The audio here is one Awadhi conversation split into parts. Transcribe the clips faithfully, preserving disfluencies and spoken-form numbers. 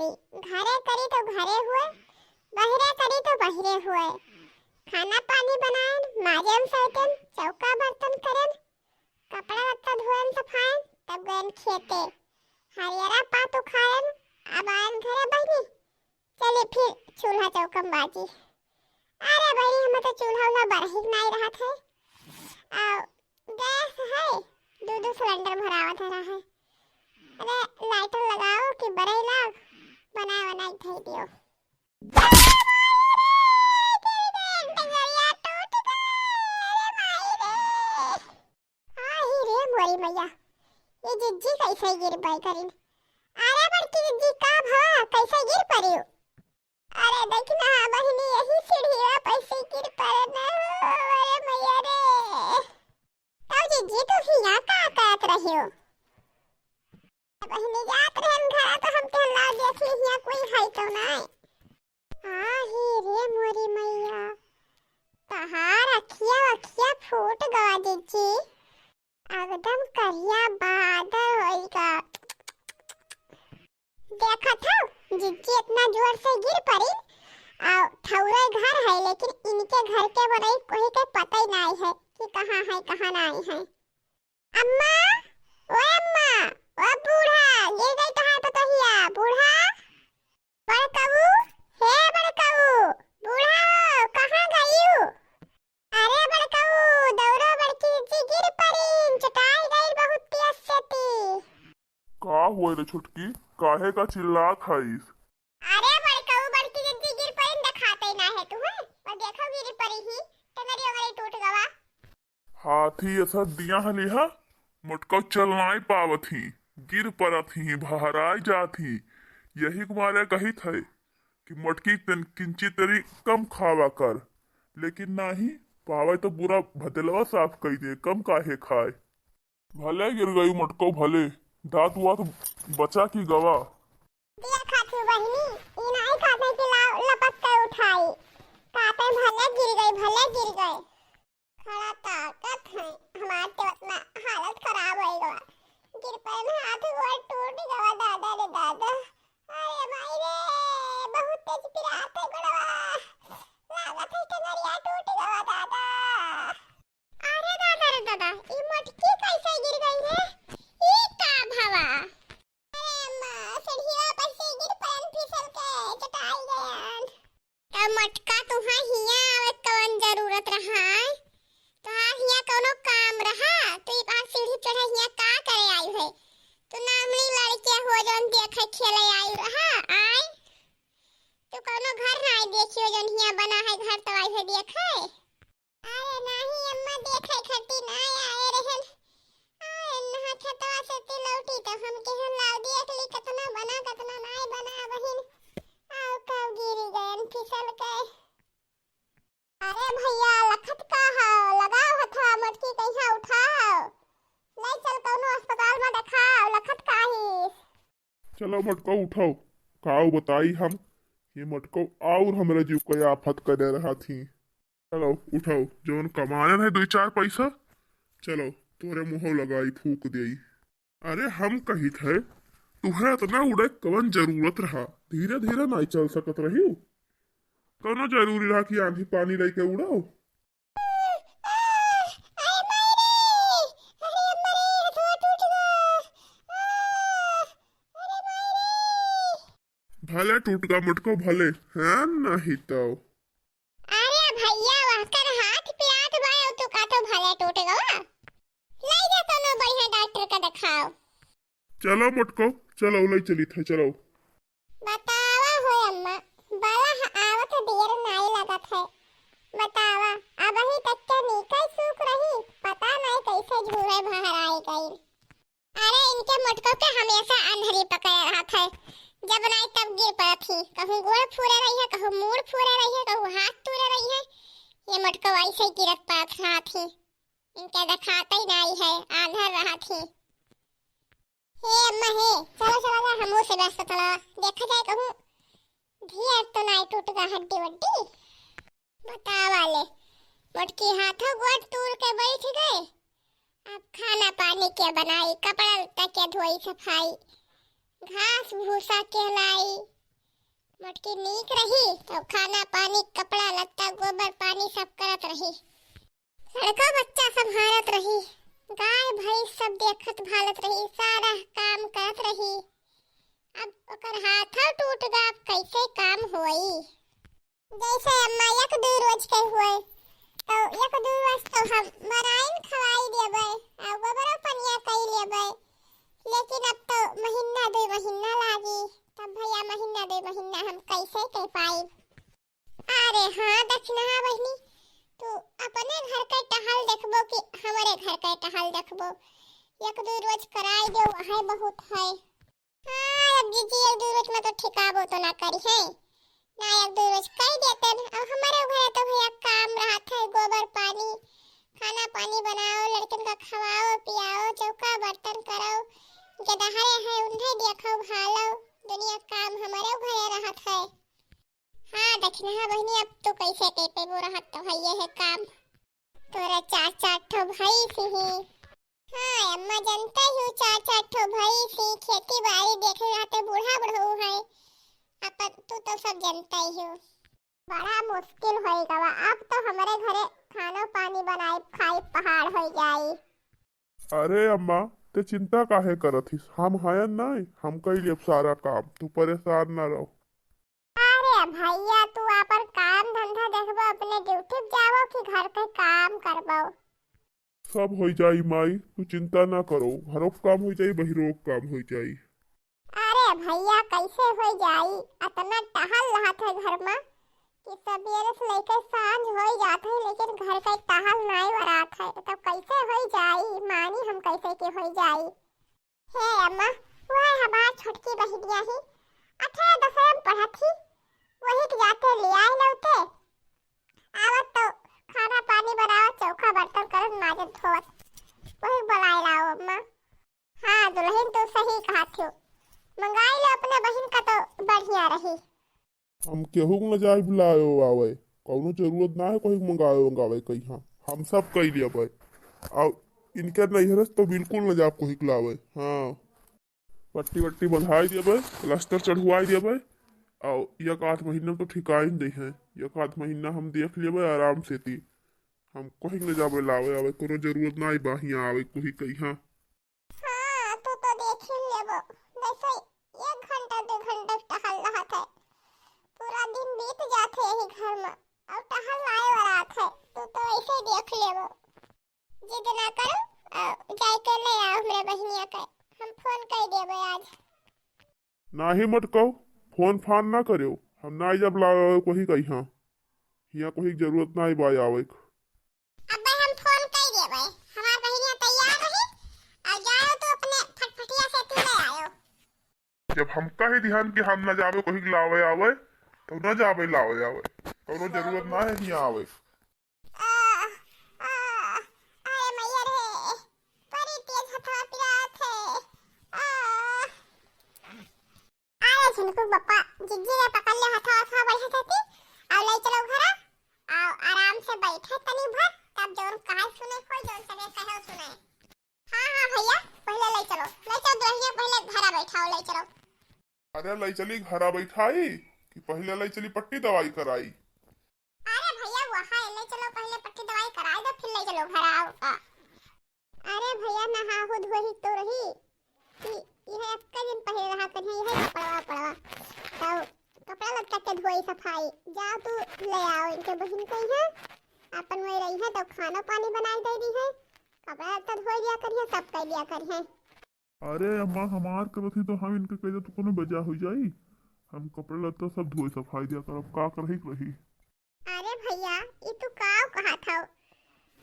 घरे करी तो घरे हुए, बहिरे करी तो बहिरे हुए। खाना पानी बनाएन, माजेन सैतेन, चौका बर्तन करेन, कपड़ा लत्ता धोएन सफाएन, तब गएन खेते। हरियरा पात उखाएन, अब आएन घरे बहिनी, चली फिर चूल्हा चौका में बाजी। अरे बहिनी, हमें तो चूल्हा उल्हा बरही के नाई रहत है, आ गैस है, दो दो सिलेंडर भरावत रहा है। अरे लाइटर लगाओ कि बरई लाग, बनाए बनाए धई दियो। अरे माई रे, गिर गए, टंगरिया टूट गए, अरे माई रे। आ ही रे मोरी मैया, ये जिज्जी कैसे गिर पाई करिन? अरे बड़की जिज्जी, का भवा, कैसे गिर पड़ियो? अरे देख ना बहिनी, यही सीढ़िया पर से गिर पड़े ना हो, अरे मैया रे। तो जिज्जी, तू हिया का करत रहियो? बहिनी, जात रहन घरा तो हम कहन लाओ देख ली हिया कोई है तो नाय। आ ही रे मोरी मैया, तहार अखिया अखिया फूट गवा जिज्जी, एकदम करिया बादल होई गा। देखत हो जिज्जी इतना जोर से गिर पड़ी, आ ठौरे घर है लेकिन इनके घर के बड़ई कोई के पता ही नाई है कि कहाँ है कहाँ नाई है। अम्मा, ओ अम्मा, ओ बूढ़ा, गिर गई तोहार पतोहिया, बूढ़ा। बड़कऊ, हे बड़कऊ, बूढ़ा हो, कहाँ गईऊ? अरे बड़कऊ, दौड़ो बड़की जिज्जी गिर पड़ीन, चटाई गई बहुत तेज से ती। का हुआ रे छोटकी, काहे का चिल्लात हईस? अरे बड़कऊ, बड़की जिज्जी गिर पड़ीन, देखाते ना है तू, हैं? और देखो गिर पड़ी ही, टंगरी ओंगरी टूट गवा। हाथी असर दिया हली हा, मोटकऊ चल नाई पावत ही, गिर परत ही, भहराई जात ही। यही के मारे कहित है कि मोटकी तन किंची तरी कम खावा कर, लेकिन नाही पावे तो पूरा भदलवा साफ कई दे, कम काहे खाए। भले गिर गई मोटकऊ, भले दांत वात बचा की गवा। दिया खाती बहिनी, ई नाही खाते कि लाव लपक के उठाई, काते भले गिर गई, भले गिर गई। खड़ा ताकत है, हमार तो उतना हालत खराब हो गवा। गिर पड़न, हाथ गोड़ टूट गवा, दादा रे दादा। अरे माई रे, बहुत तेज पिरात है गोड़वा। लागत है टंगरिया टूट गवा, दादा। अरे दादा रे दादा, ई मोटकी कैसे गिर गई रे? ई का भवा? अरे अम्मा, सीढ़िया पर से गिर पड़न, फिसल के चटाई गयन। त मोटका तुहाँ हियाँ आवे कवन जरूरत रहा? तुहाँ हियाँ कौनो काम रहा? तू ई बार सीढ़ी चढ़े हियाँ का करे आई है? तू नामनी लड़के हो जौन देखे खेले आई रहा, आय? तू कौनो घर नाई देखियो जौन हियाँ बना है घर तो आई है देखे? अरे नाही अम्मा, देखे खटी ना आए रहन। अरे नहा खेतवा से ती लौटी तो हम केहन लाव देख ली, कतना बना, कतना नाई बना बहिन। आओ कब गिरी गयन फिसल के। अरे भैया, लखत का हो? लगाओ हथवा, मोटकी कहिया उठाओ। ले चल कौनो अस्पताल में देखाओ, लखत का ही। चलो मटको उठाओ, काऊ बताई हम, ये मटको और हमरा जीव को आफत करे रहा थी। चलो उठाओ, जौन कमाने है दुई चार पैसा, चलो तोरे मुँह लगाई, फूक देई। अरे हम कहित है, तुहे इतना उड़े कवन जरूरत रहा, धीरे धीरे नाई चल सकत रही। कौनो जरूरी रहा कि आंधी पानी लेके उड़ाओ? भले टूट गा मोटको भले, हैं नहीं तो। अरे भैया, वहकर हाथ पिरात बा, तू का तो भले टूट गवा। ले जा कोनो बढ़िया डॉक्टर का दिखाओ। चलो मोटको, चलो ले चलित है, चलो। बतावा हो अम्मा, बला ह आवत देर नाई लगत है। बतावा, अबही तक के नीके सूख रही, पता नाई कैसे झूरे भहराई गई। अरे इनके मोटको के हमेशा अंधरी पकड़े रहत है, जब नाई तब गिर पड़त ही, कहूँ गोड़ फूरे रही है, कहूँ मूड़ फूरे रही है, कहूँ हाथ तूरे रही है। ये मोटको ऐसे ही गिरत पड़त रहत ही, इनके देखाते ही नाई है, आंधर रहत ही। हे अम्मा हे, चलो चलो जा, हमहू से व्यस्त चलो, देखा जाए कहूँ धियर तो नाई टूट गा हड्डी वड्डी। बतावा ले, मोटकी हाथों गोड़ तूर के बैठ गए। अब खाना पानी के बनाई, कपड़ा लत्ता के धोई सफाई, घास भूसा के लाई। मोटकी नीक रही, तो खाना पानी, कपड़ा लत्ता, गोबर पानी सब करत रही। लड़का बच्चा संभारत रही, गाय भैंस सब देखत भालत रही, सारा काम करत रही। अब ओकर हाथव टूट गा, अब कैसे काम होई? जैसे अम्मा एक दुइ रोज के हुए, तो एक दुइ रोज तो हम मराइन खवाई देबै, आ गोबरो पनिया कई लेबै, लेकिन अब तो महीना दुइ महीना लागी, तब भैया महीना दुइ महीना हम कैसे कह पाई? अरे हाँ दक्षिणा बहिनी, तू अपने घर के टहल देखबो कि हमरे घर के टहल देखबो? एक दुइ रोज कराई दे, वही बहुत है। हाँ, अब जीजी एक दुइ रोज में तो ठिकाबो तो ना करी है, ना एक दुइ रोज कई देतन। अब हमरे घरे तो भैया काम रहत है, गोबर पानी, खाना पानी बनाओ, लड़कन का खवाओ पियाओ, चौका बर्तन करो, जे डहरे है उन्हें देखो भालो, दुनिया काम हमरे घरे रहत है। हाँ दक्षिणा बहिनी, अब तू कैसे कह पेबो, रहत तो है ये है काम। तोरा चार चार ठो भैंस ही। हाँ अम्मा, जनते ही हूँ, चार चार ठो भैंस ही, खेती बाड़ी देखे रहते, बूढ़ा बुढ़ऊ है अपन, तू तो सब जनते ही हूँ। बड़ा मुश्किल होई गवा, अब तो हमरे घरे खानो पानी बनाई खाई पहाड़ होई जाई। अरे अम्मा, ते चिंता काहे करत हिस? हम हयन नाई, हम कई लेब सारा काम, तू परेशान ना रहो। अरे भैया, तू आपन काम धंधा देखबो, अपने ड्यूटी पे जाबो कि घर के काम करबो? सब होई जाई माई, तू चिंता ना करो, घरो के काम होई जाई, बहिरो के काम होई जाई। अरे भैया, कैसे होई जाई? अतना टहल रहत है घर में कि सबेरे से लेके सांझ होई जात है, लेकिन घर के टहल नाई वरात है, तब कैसे होई जाई? मानी हम कैसे के होई जाई? हे अम्मा, वह हमार छोटकी बहिनिया ही, अठे दसवें में पढ़त ही, वही के जाके ले आए लौटे। आवत तो खाना पानी बनावत, चौका बर्तन करत, माजत धोवत, वही के बुलाए लाओ अम्मा। हाँ दुल्हन, तू सही कहत हो, मंगाई लो अपने बहिन का तो बढ़िया रही। हम केहू के न जाई बुलावे आवे, कौनो जरूरत ना है कोई के मंगावे मंगावे के यहाँ, हम सब कई लेबै। और इनके नैहर से तो बिल्कुल न जाब कोई के लावे। हाँ, पट्टी वट्टी बंधाई देबै, प्लास्टर चढ़वाई देबै, और एक आध महीना में तो ठिकाइन दे हैं, एक आध महीना हम देख लेबै आराम से ती। हम कोई के न जाबै लावे आवे, कोनो जरूरत ना है बा हियाँ आवे कोई के यहाँ। हाँ, तू तो देख ही लेबो। वैसे एक घंटा, दो घंटा टहल रहत है। पूरा दिन बीत जात है यही घर में। और टहल नाई वरात है। तू तो ऐसे ही देख लेबो। जिद ना करो, आ, जाए के ले आओ हमरे बहिनिया के। हम फोन कर देबे आज। नाही मटकाओ, फोन फान ना करेओ। हम ना जब लावे कोही कही हाँ। हियाँ कोही के जरूरत ना बा आवे के। अबे हम फोन कई देबै, हमार बहिनिया तैयार रही, और जाओ तू अपने फटफटिया से तू ले आयो। जब हम कह दिहन कि हम न जाबे कोही के लावे आवे, तो न जाबे लावे आवे, कौनो जरूरत ना है हियाँ आवे। आ, आ, अरे मैया रे, बड़ी तेज हथवा पिरात है। आ। अरे झिनकू बप्पा, जिज्जी ने पकड़ ले हथवा, हथवा बढ़िया से ती, और ले चलो घरा, और आराम से बैठे तनी भर, तब जौन कहे सुने कोई, जौन सगे कहे सुने। हाँ, हाँ भैया, पहले ले चलो, ले चलो दुल्हनिया, पहले घरा बैठाओ, ले चलो। अरे ले चली घरा बैठाई कि पहले ले चली पट्टी दवाई कराई? अरे भैया, वहाँ ले चलो, पहले पट्टी दवाई कराई दो, फिर ले चलो घरा आओ का। अरे भैया, नहाहू धोही तो रही कि यह एक दिन पहले रहा करिए, यह कपड़वा उपड़वा। तो कपड़ा लत्ता के धोई सफाई, जा तू ले आओ इनके बहिन के यहाँ, अपन वही रही है तो खाना पानी बनाई दे दी है, कपड़ा लत्ता धोई दिया करिए, सब कर दिया करिए। अरे अम्मा, हमार करत ही तो हम इनके कह दे तो कोनो बेजा हो जाई। हम कपड़ा लत्ता सब धोई सफाई दिया करब, का करही के रही। अरे भैया, ई तू काव कहत हव?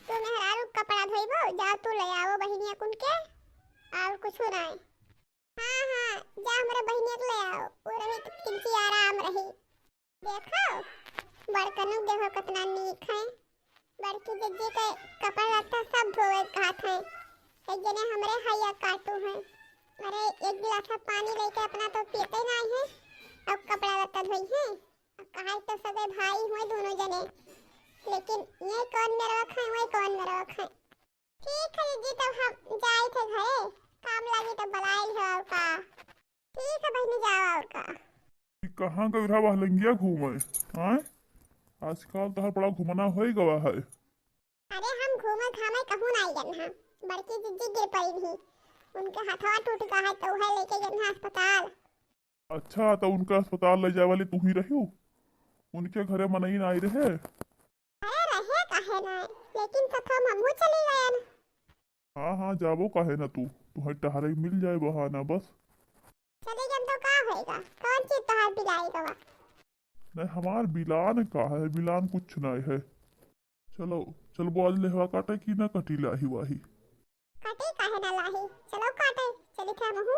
तू मेहरारू के कपड़ा धोइबो? जा तू ले आवो बहिनिया कुल के, और कुछ नहीं। हाँ, हाँ, जा हमरे बहिनिया के ले आओ, वो रही तो किंची आराम रही। देखो, बड़कनू देखो कितना नीक है। बड़की जिज्जी के कपड़ा लत्ता सब धोवे के कहत है। एक जने हमरे हैया काटू है। अरे, एक गिलासा पानी लेके अपना तो पीते नहीं है, अब कपड़ा लत्ता धोई है। अब कहा तो सगे भाई हुए दोनों जने, लेकिन ये कौन मेरवा खाए, वही कौन मेरवा खाए। ठीक है जिज्जी, तब हम जाए थे घरे, काम लागी तब बुलाए लिहो और का। ठीक है बहिनी, जाओ और का। ई कहाँ गई रहा वह लंगिया घूमे? आय, आजकल तोहर बड़ा घूमना होइ गवा है। अरे हम घूमे घामे कहूँ नाई गन हा, बड़की जिज्जी गिर पड़ी रही, उनके हथवा टूट गवा है तो उहे लेके गन हा अस्पताल। अच्छा, तो उनका अस्पताल ले जाए वाली तू ही रही हो? उनके घरे मनई नाई रहे? अरे रहे काहे ना, लेकिन सथवा में हमहू चली गयन। हाँ हाँ, जाबो काहे ना तू, तुहर टहरे मिल जाए बहाना बस। चली गयन तो का होएगा, कौन चीज तोहार बिलाई गवा? नहीं, हमार बिलान का है, बिलान कुछ नहीं है। चलो, चलबो आज लेहवा काटे कि ना कटी लाही वाही? कटी काहे ना लाही, चलो काटे, चली थे हमहू।